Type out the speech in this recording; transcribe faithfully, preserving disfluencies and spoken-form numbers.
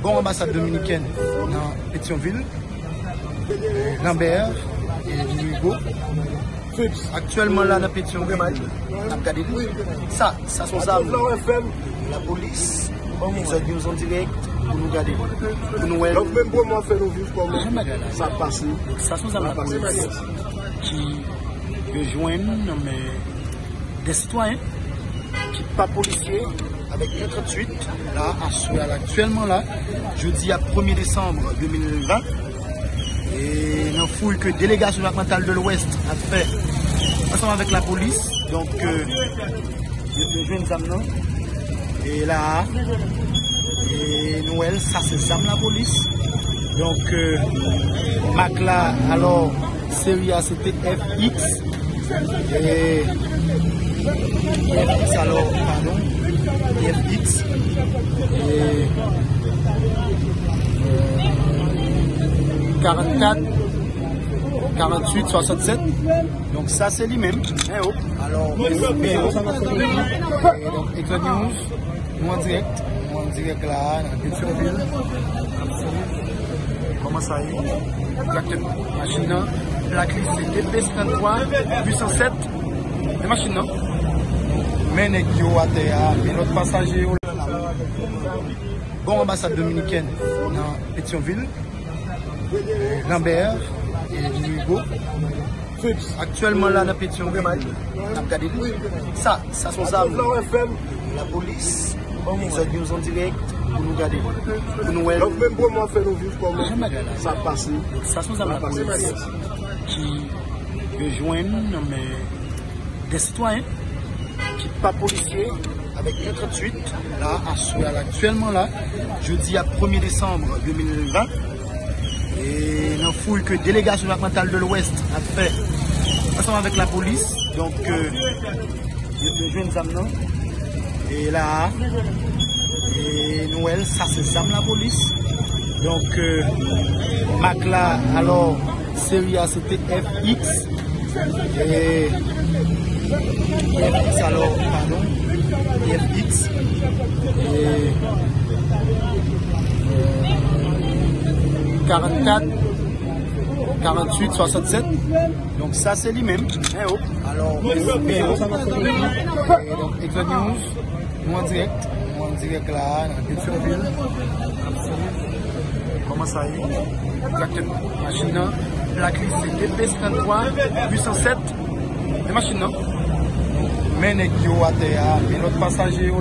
Bò anbasad dominikèn nan Petyonvil, Lambert e Louis Hugo. Aktyèlman la nan Petyonvil, n ap gade sa, sa se yon zam. Lapolis, Exode News an dirèk, pou nou gade, pou nou wè. Donk menm pou mwen fè nou viv kòman sa pase. Sa se yon zam lapolis ki yo jwenn nan men de sitwayen ki pa polisye avèk en tranntuit la aswè a la aktyèlman la, jodi a premye desanm de mil ven, e nan fouy ke delegasyon depatmantal de Lwès ap fè ansanm avèk lapolis. Donk, euh, yo, yo jwenn zam nan. E la, e nou wè l, sa se zam lapolis. Donk, euh, mak la, alò, seri a se te F X. E F X, alò, padon, F X. E, euh, karannkat, karanntuit, swasannsèt. Donk, sa se li menm. En o. Alò, mèsi, mèsi. E donk, Exode News, nou an dirèk. Nou an dirèk la, nan Petyonvil. N ap swiv kòman sa ye. Egzakteman. Machin nan, plak li se T P senkanntwa uit san sèt. E machin nan. Men nèg yo atè a, men lòt pasaje yo la. Bò anbasad dominikèn nan Petyonvil, Lambert e Louis Hugo. Aktyèlman la nan Petyonvil, n ap gade sa, sa se yon zam. Lapolis, Exode News an dirèk, pou nou gade, pou nou wè. Donk menm pou mwen fè nou viv kòman sa pase. Sa se yon zam lapolis ki yo jwenn nan men de sitwayen ki pa polisye avèk en tranntuit la aswè a la aktyèlman la, jodi a premye desanm de mil ven, e nan fouy ke delegasyon depatmantal de Lwès ap fè ansanm avèk lapolis. Donk, euh, yo, yo jwenn zam nan. E la, e nou wè l, sa se zam lapolis. Donk, euh, mak la, alò, seri a se te F X. E F X, alò, padon, F X. E, euh, karannkat, karanntuit, swasannsèt. Donk, sa se li menm. En o. Alò, mèsi, mèsi. E donk, Exode News, nou an dirèk. Nou an dirèk la, nan Petyonvil. N ap swiv kòman sa ye. Egzakteman. Machin nan, plak li se T P senkanntwa uit san sèt. E machin nan. Men nèg yo atè a, men lòt pasaje yo.